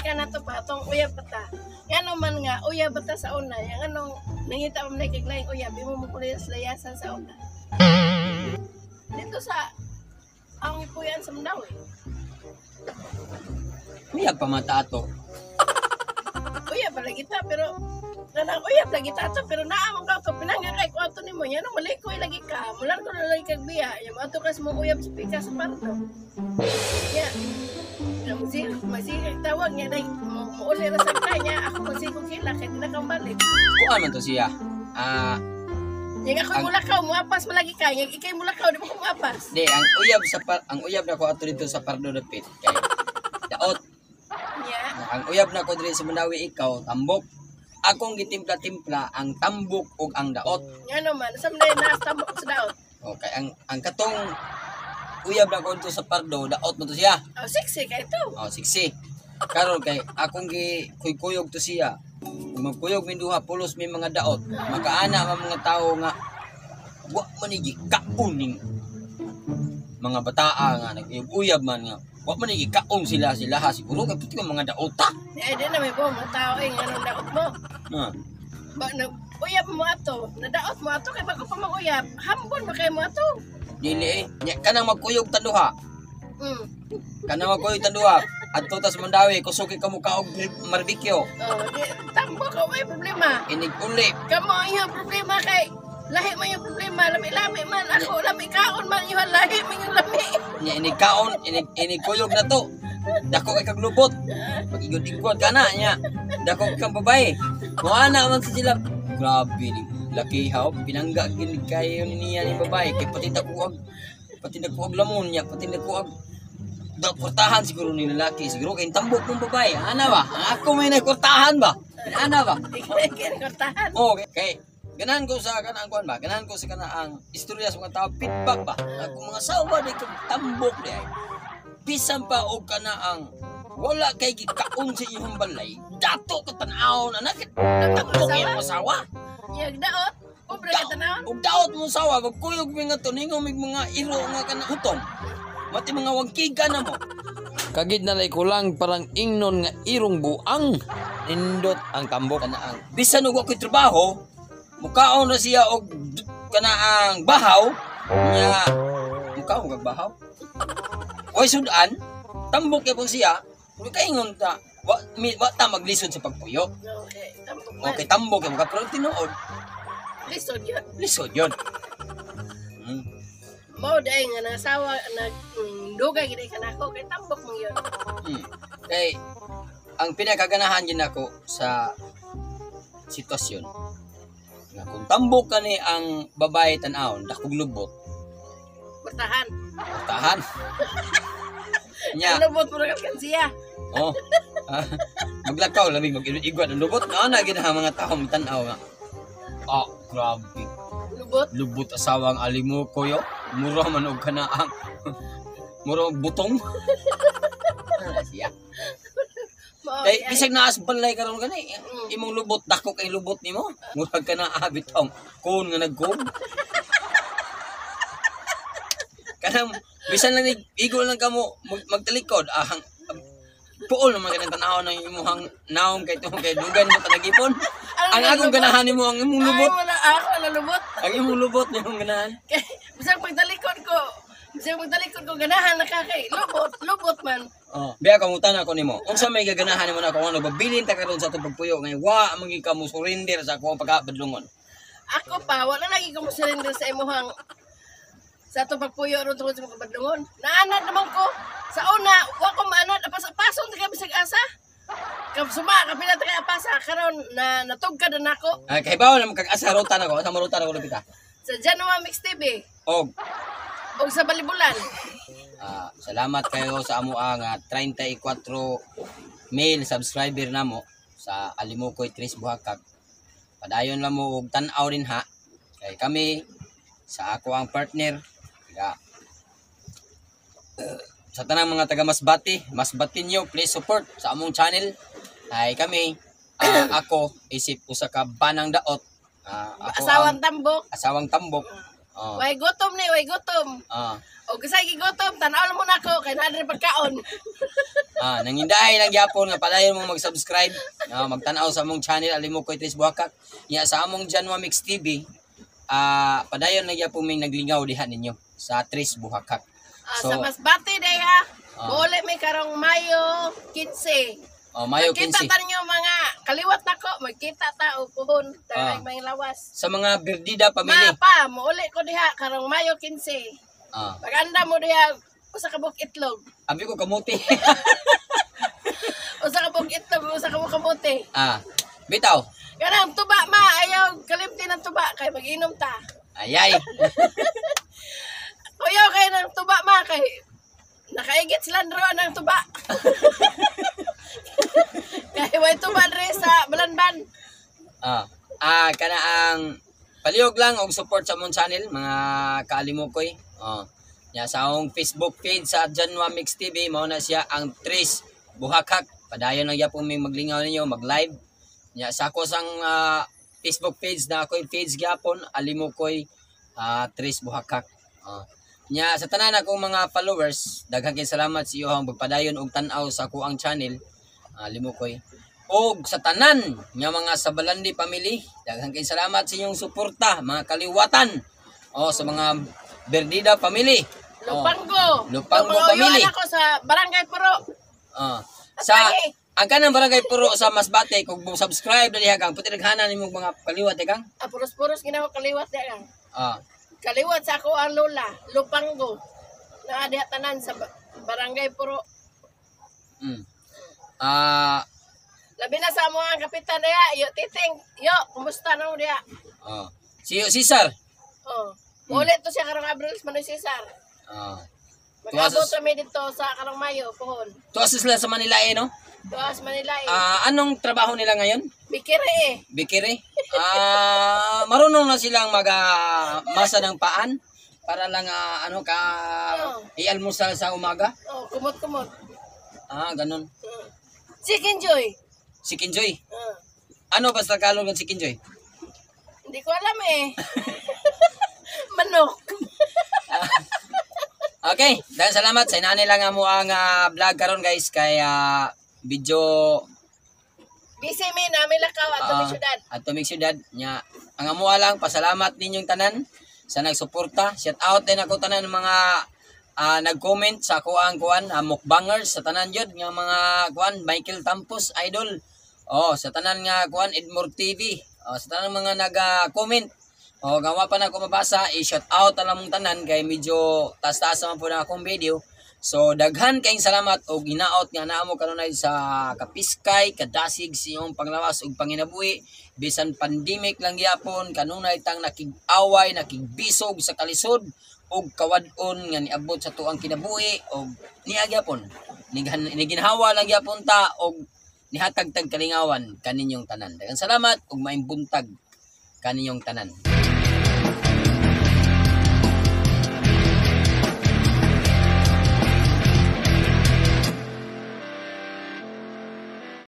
Balikan na to pa atong uyab pa ta. Ngano man nga uyab pa ta sa una, yang anong nangita mo na kag laing uyab, imo mo kulayas layasan sa una. Dito sa ang ipuyan sa Mandawi. Uyab pa man ta ato. Uyab pa lagi ta, pero kanang uyab lagi ta ato, pero naa man ka to pinangga kay ko ato nimo yan malikoy lagi ka. Mulan ko na lagi kag biya, ya ato kas mo uyab sa pika sa pardo. Ya. Ya musik, masik tawag niya dai mo muuli ra sa kanya, ako masik ko kila kay di na kang balik. Kuan man to siya. Ah, Yang ako mulakaw, muapas malagi ka. Yang ikay mulakaw, di ba ko muapas? Di ang uyab sa par, ang uyab na ko ato dito sa Pardo dapit kay daot. Nya. Ang uyab na ko diri sa Mandawi ikaw tambok. Akong gitimpla-timpla ang tambok ug ang daot. Nga naman, sa mga naas tambok sa daot. Okay, ang katong uyab na ko dito sa Pardo, daot mo to siya. Oh, sexy kay to. Oh, siksi. Karon kay akong gi kuy-kuyog to siya. Kung magkuyog min duha pulos may mga daot. Makaana man mga tao nga wa man ni gikaon ning mga bataa nga nag-uyab man nga wa man ni gikaon sila sila ha siguro kay puti ang mga daota. Ay, di na may buong mga tao eh, nga nung daot mo. Ha. Ba, na, uyab mo ato, nadaot mo ato, kay bago pa mag-uyab, hambon ba kay mo ato? Dili eh. Nya kanang magkuyog tanduha. Kanang magkuyog tanduha. Adto ta sa Mandawi kusuki ka mo og barbecue. Oh, di, tambok ka, may problema. Inig uli. Kamo ang iyong problema kay lahi man yung problema, lami-lami man ako, lami kaon man yung lahi man yung lami. Nya inig kaon, inig inig kuyog na to. Dako kay kaglubot. Pag-igod-igod ka na nya. Dako kang babae. Moana man sa sila. Grabe ni laki haw pinangga gid kayo ni niya ni babae kay pati nakuag lamon niya, pati nakuag da kurtahan siguro ni lalaki siguro kay tambok mong babae ana ba. Ang ako may nagkurtahan ba, ana ba? Ikaw kortahan. Oh, kay ganahan ko sa kanang kuan ba, ganahan ko sa kanang istorya sa mga tao, feedback ba. Ako mga sawa di kag tambok di ay bisan pa og kanaang wala kay gikaon sa iyong balay, dato ka tan-aw na nakit tambok iyong asawa. Yung daot, pobre ka tanawon. Ug daot mo sawa, magkuyog mi nga to ningo mig mga iro nga kana hutom. Mati mga wangkiga na mo. Kagid na lay kulang parang ingnon nga irong buang. Nindot ang tambok kanaang. Bisan og wa ko'y trabaho, mukaon na siya og kanaang bahaw nya mukaon kag bahaw. Way sudan, tambok gyapon siya. Ug kaingon ta, wa ta maglisod sa pagpuyo. Okay, tambok man. Okay, tambok gyapon ka pero tinuod, Lisod yun. lisod yun. Mao dai nga nasawa nag dugay gid ka nako kay tambok mo yun. Kay ang pinakaganahan din ako sa sitwasyon nga kung tambok kani ang babae tan-awon dakog lubot, Kurtahan. tahan. Nya, Ang lubot mo ra kan siya. oh. Ah, maglakaw lamig mag-igwat ang lubot na ana gid ang mga tao tan-aw nga. Ah, grabe. Lubot. Lubot asawang alimo koyo. Mura man og kanaang mura og butong. Ana siya. Mao Kay di ay. bisag naas balay karon gani, imong lubot dako kay lubot nimo. Murag ka na bitong kon nga nagkon. Kanang bisan lang igo lang kamo magtalikod ahang puol naman kanang tan-aw ng imong naong kay tungod kay dugan mo tanagipon. Ang akong ganahan nimo ang imong lubot. Ay, wala ako na lubot. Ang imong lubot nimong ganahan. Kay bisag pagtalikod ko ganahan na ka kay lubot, lubot man. Oh, biya kamutan ako nimo. Unsa may gaganahan nimo na kung ano babilin ta karon sa atong pagpuyo ngay wa man gyud ka mo surrender sa akong pagkabadlungon. Ako pa wala lagi ko mo surrender sa imuhang sa atong pagpuyo ron tungod sa mga kabadlungon. Naanad naman ko. Sa una, wa ko maanad. Apas-apason ta ka bisag asa. Kapsuma, kapila ta kay apasa. Karon na natugkad na nako. Ay, kay bawo na kag asa rutan ako, asa marutan ako lupita. Sa Genoa Mix TV. Og Og sa Balibulan. Salamat kayo sa amo ang 34 male subscriber namo sa Alimukoy Tres Buhakag. Padayon lang mo og tan-aw din ha. Kay kami sa ako ang partner ga sa tanang mga taga Masbate, Masbate nyo, please support sa among channel. Ay kami, ako isip usa ka banang daot. Ako Asawang ang tambok. asawang tambok. Oh. Way gutom ni, way gutom. O kasay gigutom, tan-aw mo na ako kay naa diri pagkaon. Nangindahay lang gyapon nga padayon mo mag-subscribe, magtan-aw sa among channel Alimukoy Tres Buhakak. Nya sa among Janwa Mix TV, padayon na gyapon ming naglingaw diha ninyo sa Tres Buhakak. So, Sa Masbate day ha. Muuli mi karong Mayo 15. Oh, Mayo Magkita 15. ta ninyo mga kaliwat nako, magkita ta og puhon tanang may lawas. Sa mga Berdida family. Ma pa, muuli ko diha karong Mayo 15. Paganda mo diha usa ka buok itlog. Abi ko kamuti. Usa ka buok itlog, usa ka buok kamote. Bitaw. Kanang tuba ma, ayaw kalimti ng tuba kay mag-inom ta. Ayay. Kuyaw kay ng tuba ma kay nakaigit sila ro ng tuba. Kay way tuba diri sa Balanban. Kana ang palihog lang og support sa among channel mga kaalimukoy. Oh. Ya sa akong Facebook page sa Janwa Mix TV mao na siya ang Tres Buhakak. Padayon lang gyapon mi maglingaw ninyo, mag-live. Ya sa ako sang Facebook page na ako'y page gyapon Alimukoy Tres Buhakak. Nya sa tanan akong mga followers, daghang kay salamat sa iyo ang pagpadayon og tan-aw sa ako ang channel Alimukoy. Og sa tanan nga mga Sabalandi family, daghang kay salamat sa inyong suporta, mga kaliwatan. O sa mga Berdida family. Oh. Lupango. Lupango Mga family. uyuan ako sa Barangay Puro. Sa Atay. ang kanang Barangay Puro sa Masbate, kung mo subscribe na diha kang puti naghanan nimong mga kaliwat eh, kang. Puros-puros ginawa kaliwat diha kang. Kaliwat sa ako ang lola, Lupango. Naa diha tanan sa Barangay Puro. Labi na sa amo ang kapitan diha, yo titing, yo, kumusta na mo diha? Si Cesar. Oh. Ulit to siya karong Abril Manoy Cesar. Mag-abot kami dito sa karong Mayo, puhon. Tuwa sila sa Manila eh, no? Tuwa sa Manila eh. Anong trabaho nila ngayon? Bikire eh. Bikire? Marunong na silang mag masa ng paan para lang ano ka ialmusal sa umaga? Oh, kumot-kumot. Ganun. Chicken Joy. Chicken Joy. Ano ba sa Tagalog ng Chicken Joy? Hindi ko alam eh. Manok. Okay, dahil salamat sa inani lang mo ang vlog karon guys kay video Busy mi nami lakaw at uh, syudad. Atomic Syudad nya ang amuha lang pasalamat ninyong tanan sa nagsuporta. Shout out din ako tanan mga nag-comment sa ako ang kuan mukbangers sa tanan jud nga mga kuan Michael Tampos idol. Oh, sa tanan nga kuan Edmore TV. Oh, sa tanan mga nag-comment. O, gawa pa na ako mabasa, i-shout out alam mong tanan kay medyo taas-taas naman po na akong video. So, daghan kayong salamat og ginaot nga naa mo kanunay sa kapiskay, kadasig sa iyong panglawas ug panginabuhi. Bisan pandemic lang gyapon, kanunay tang nakig-away, nakigbisog sa kalisod ug kawad-on nga niabot sa tuang kinabuhi og niya gyapon. Niginhawa lang gyapon ta og nihatag tag kalingawan kaninyong tanan. Daghang salamat ug maayong buntag kaninyong tanan.